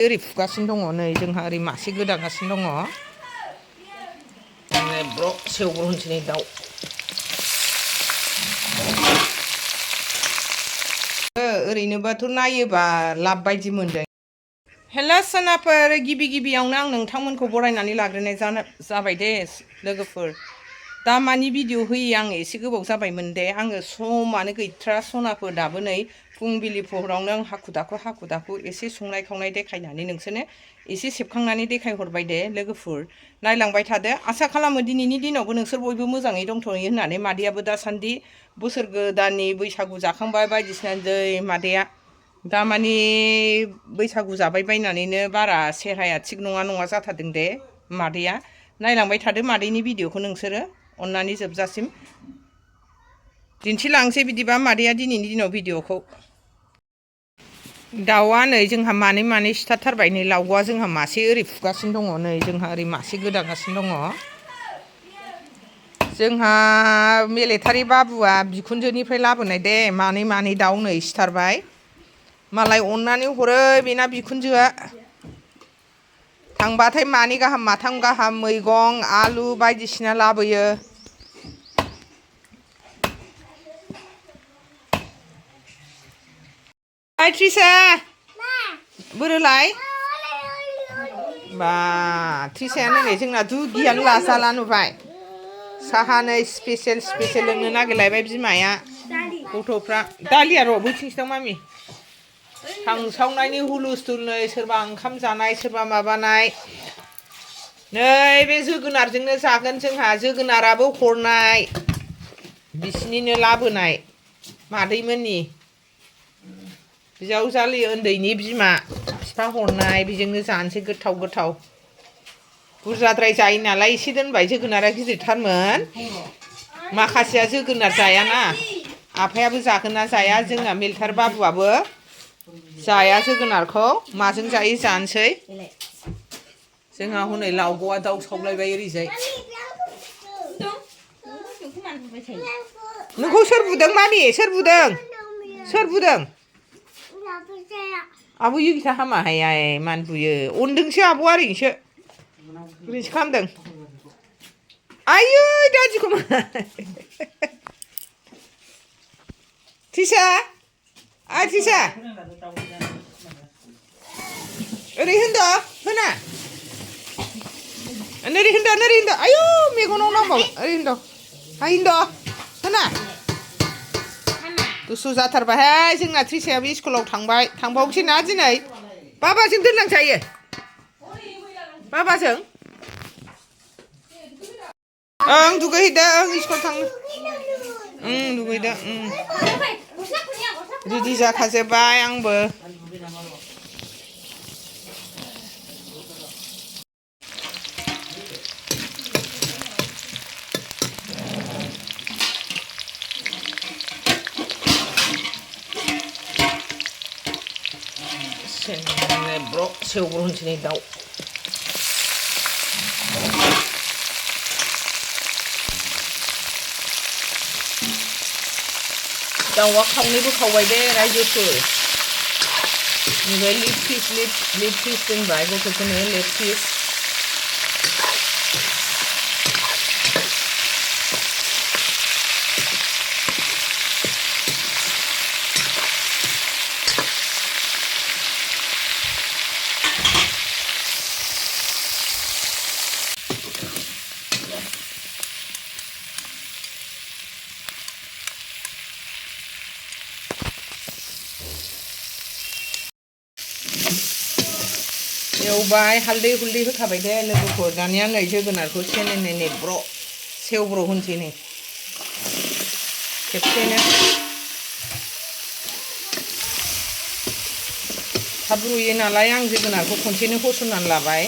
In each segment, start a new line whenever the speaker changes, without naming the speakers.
ओरै फुगासिनो दङ नै जोंहा ओरै मासे गोदागासिनो दङ ब्र' सेवब्र' होनसै नै दाउ ओरैनोबाथ' नायोबा लाब बायदि मोनदों हेल' सोनाफोर गिबियावनो आं नोंथांमोनखौ बरायनानै लाग्रोनाय जाबाय दे लोगोफोर दा मानि भिडिअ होयो आं एसे गोबाव जाबायमोन दे आङो समानो गैथ्रा सनाफोर दाबो नै फुंबिलिफोरावनो आं हाखु दाखु एसे संनाय खावनाय देखायनानै नोंसोरनो एसे सेबखांनानै देखायहरबाय दे लोगोफोर नायलांबाय थादो आसा खालामो दिनैनि दिनावबो नोंसोर बयबो मोजाङै दंथ'यो होननानै मादैयाबो दासान्दि बोसोर गोदाननि बैसागु जाखांबाय बायदिसिना जै मादैया दामानि बैसागु जाबाय बायनानैनो बारा सेहेराया थिग नङा जाथारदों दे मादैया नायलांबाय थादो मादैनि भिडिअखौ नोंसोरो अन्नानै जोबजासिम दिन्थिलांसै बिदिबा मादैया दिनैनि दिनाव भिडिअखौ दाउआ नै जोंहा मानै सिथारथारबाय नै लावग'आ जोंहा मासे ओरै फुगासिनो दङ नै जोंहा ओरै मासे गोदागासिनो दङ जोंहा मिलिटारि बाबुआ बिखुनजोनिफ्राय लाबोनाय दे मानै दाउ नै सिथारबाय मालाय अननानै हरो बेना बिखुनजोआ थांबाथाय मानै गाहाम माथाम गाहाम मैगं आलु बायदिसिना लाबोयो ट्रिसा बोरोलाय बा ट्रिसायानो नै जोंना दुगियानो लाजाला नुबाय साहा नै स्पेसियेल लोंनो नागिरलायबाय बिमाया गथ'फ्रा दालिया र' बैथिंसो दं मामि थांसावनायनि हुलुस्थुल नै सोरबा ओंखाम जानाय सोरबा माबानाय नै बे जोगोनारजोंनो जागोन जोंहा जोगोनाराबो हरनाय बिसिनिनो लाबोनाय मादैमोननि बिजावजालि उन्दैनि बिमा बिफा हरनाय बेजोंनो जानोसै गोथाव बुरजाद्राय जायो नालाय एसे दोनबाय जोगोनारा गिदिरथारमोन माखासेया जोगोनार जायाना आफायाबो जागोन ना जाया जोंना मिलिटारि बाबुआबो जाया जोगोनारखौ माजों जायो जानोसै जोंहा हनै लावग'आ दाउ सावलायबाय ओरैजाय नोंखौ सोर बुदों मामि सोर बुदों आब' युगिथा हामाहाय मानो बुयो अनदोंसो आब' ओरैनोसो खालामदों आयै दादिखौ थिसा ओरै होनदो होना नोरै होनदो आयौ मेगनाव नांबाव ओरै होनदो होना दुसु जाथारबायहाय जोंना ट्रिसायाबो स्कुलाव थांबावसै ना दिनै बाबाजों दोनलांजायो बाबाजों ओं दुगैहैदो स्कुल थांनो दुगैदो रेडि जाखाजोब्बाय आंबो ब्र' सेवब्र' होनसै नै दाउ दाउआ खावनैबो खावबाय दे रायजोफोर नैबे लिग फिस दोनबाय गथ'फोरनो लेग फिस एवबाय हालदै होखाबाय दे लोगोफोर दानिया नै जोगोनारखौ सेनै ब्र' सेवब्र' होनसै नै खेबसेनो थाब रुयो नालाय आं जोगोनारखौ खनसेनो होसननानै लाबाय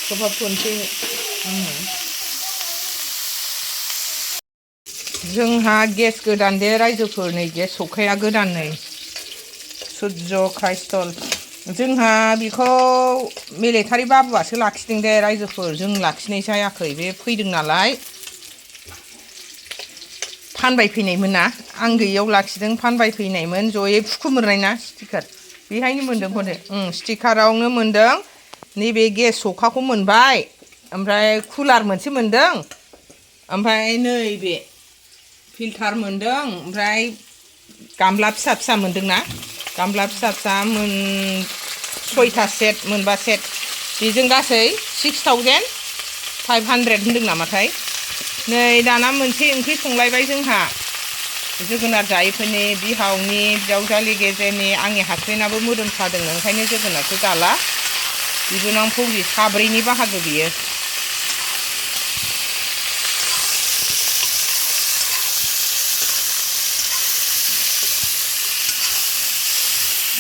खोबहाबथ'नोसै जोंहा गेस गोदान दे रायजोफोर नै गेस सौखाया गोदान नै सुज्य क्राइस्टल जोंहा बेखौ मिलिटारि बाबुआसो लाखिदों दे रायजोफोर जों लाखिनाय जायाखै बे फैदों नालाय फानबाय फैनायमोन ना आं गैयैयाव लाखिदों फानबाय फैनायमोन जयै फुखुमोरनाय ना स्टिकार बेहायनो मोन्दों हरदो स्टिकारावनो मोन्दों नैबे गेस सौखाखौ मोनबाय ओमफ्राय कुलार मोनसे मोन्दों ओमफ्राय नैबे फिल्टार मोन्दों ओमफ्राय गामला फिसा फिसा मोन्दोंना गामला फिसा फिसा 6टा सेट मोनबा सेट बेजों गासै 6500 होनदों नामाथाय नै दाना मोनसे ओंख्रि संलायबाय जोंहा जोगोनार जायैफोरनि बिहावनि बिजावजालि गेजेरनि आंनि हासबेन्डआबो मोदोम सादोंनो ओंखायनो जोगोनारखौ जाला बिबोनां फौजि साब्रैनि बाहागो बियो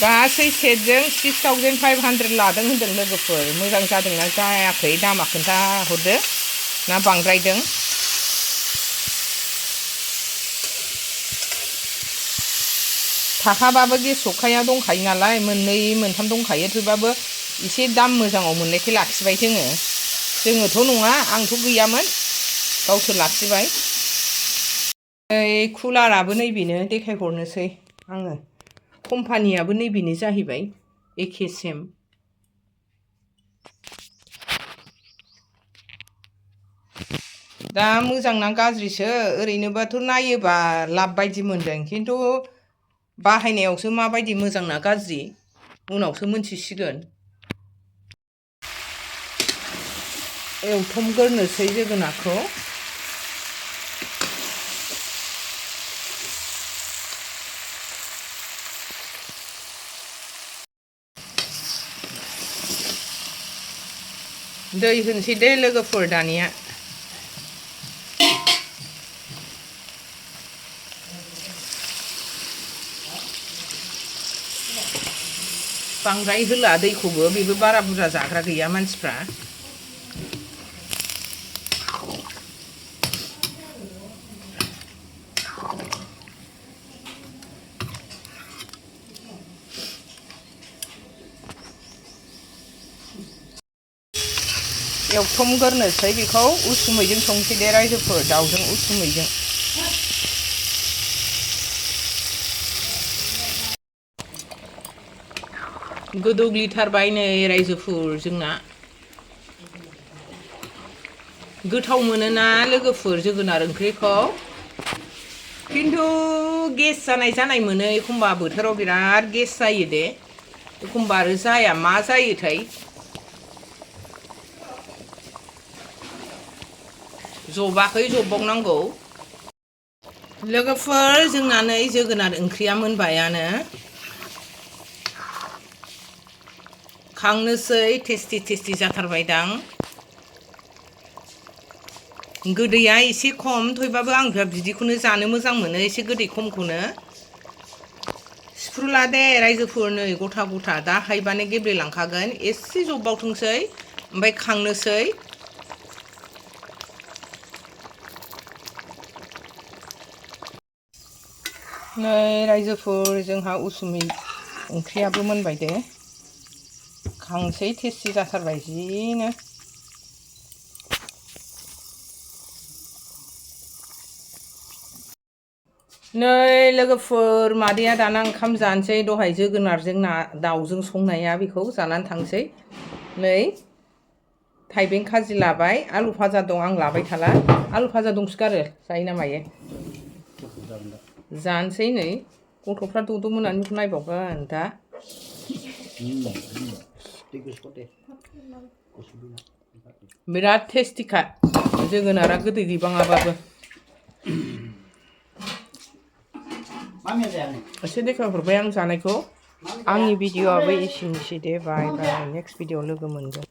गासै सेटजों 6500 लादों होनदों लोगोफोर मोजां जादोंना जायाखै दामा खोन्थाहरदो ना बांद्रायदों थाखाबाबो गेस सौखाया दंखायो नालाय मोननै मोनथाम दंखायो थेवबाबो एसे दाम मोजाङाव मोननायखाय लाखिबाय जोङोथ' नङा आंथ' गैयामोन गावसोर लाखिबाय ओइ कुलाराबो नैबेनो देखायहरनोसै आङो कम्पानियाबो नैबेनो जाहैबाय एखे सेम दा मोजां ना गाज्रिसो ओरैनोबाथ' नायोबा लाब बायदि मोनदों खिन्थु बाहायनायावसो माबायदि मोजां ना गाज्रि उनावसो मोनथिसिगोन एवथमग्रोनोसै जोगोनारखौ दै होनोसै दे लोगोफोर दानिया बांद्राय होला दैखौबो बेबो बारा बुरजा जाग्रा गैया मानसिफ्रा एवथमग्रोनोसै बेखौ उसुमैजों संसै दे रायजोफोर दाउजों उसुमैजों गोदौग्लिथारबाय नै रायजोफोर जोंना गोथाव मोनोना लोगोफोर जोगोनार ओंख्रिखौ खिन्थु गेस जानाय मोनो एखमबा बोथोराव बिराद गेस जायो दे एखमबा आरो जाया मा जायोथाय जबाखै जबबावनांगौ लोगोफोर जोंना नै जोगोनार ओंख्रिया मोनबायानो खांनोसै टेस्टि जाथारबायदां गोदैया एसे खम थेवबाबो आं बिदिखौनो जानो मोजां मोनो एसे गोदै खमखौनो सिफ्रुला दे रायजोफोर नै गथा गथा दा हायबानो गेब्लेलांखागोन एसे जबबावथोंसै ओमफ्राय खांनोसै नै रायजोफोर जोंहा उसुमै ओंख्रियाबो मोनबाय दे खांसै टेस्टि जाथारबाय जिनो नै लोगोफोर मादैया दाना ओंखाम जानोसै दहाय जोगोनारजों दाउजों संनाया बेखौ जानानै थांसै नै थाइबें खाजि लाबाय आलु भाजा दं आं लाबाय थाला आलु भाजा दंसोगारो जायो ना मायो जानोसै नै गथ'फ्रा दद' मोनानिखौ नायबावगोन दा बिराद टेस्टिखा जोगोनारा गोदै गैबाङाबाबो एसे देखायहरबाय आं जानायखौ आंनि भिडिअ'आबो एसेनोसै दे बाय नेक्स्ट भिडिअ लोगो मोनगोन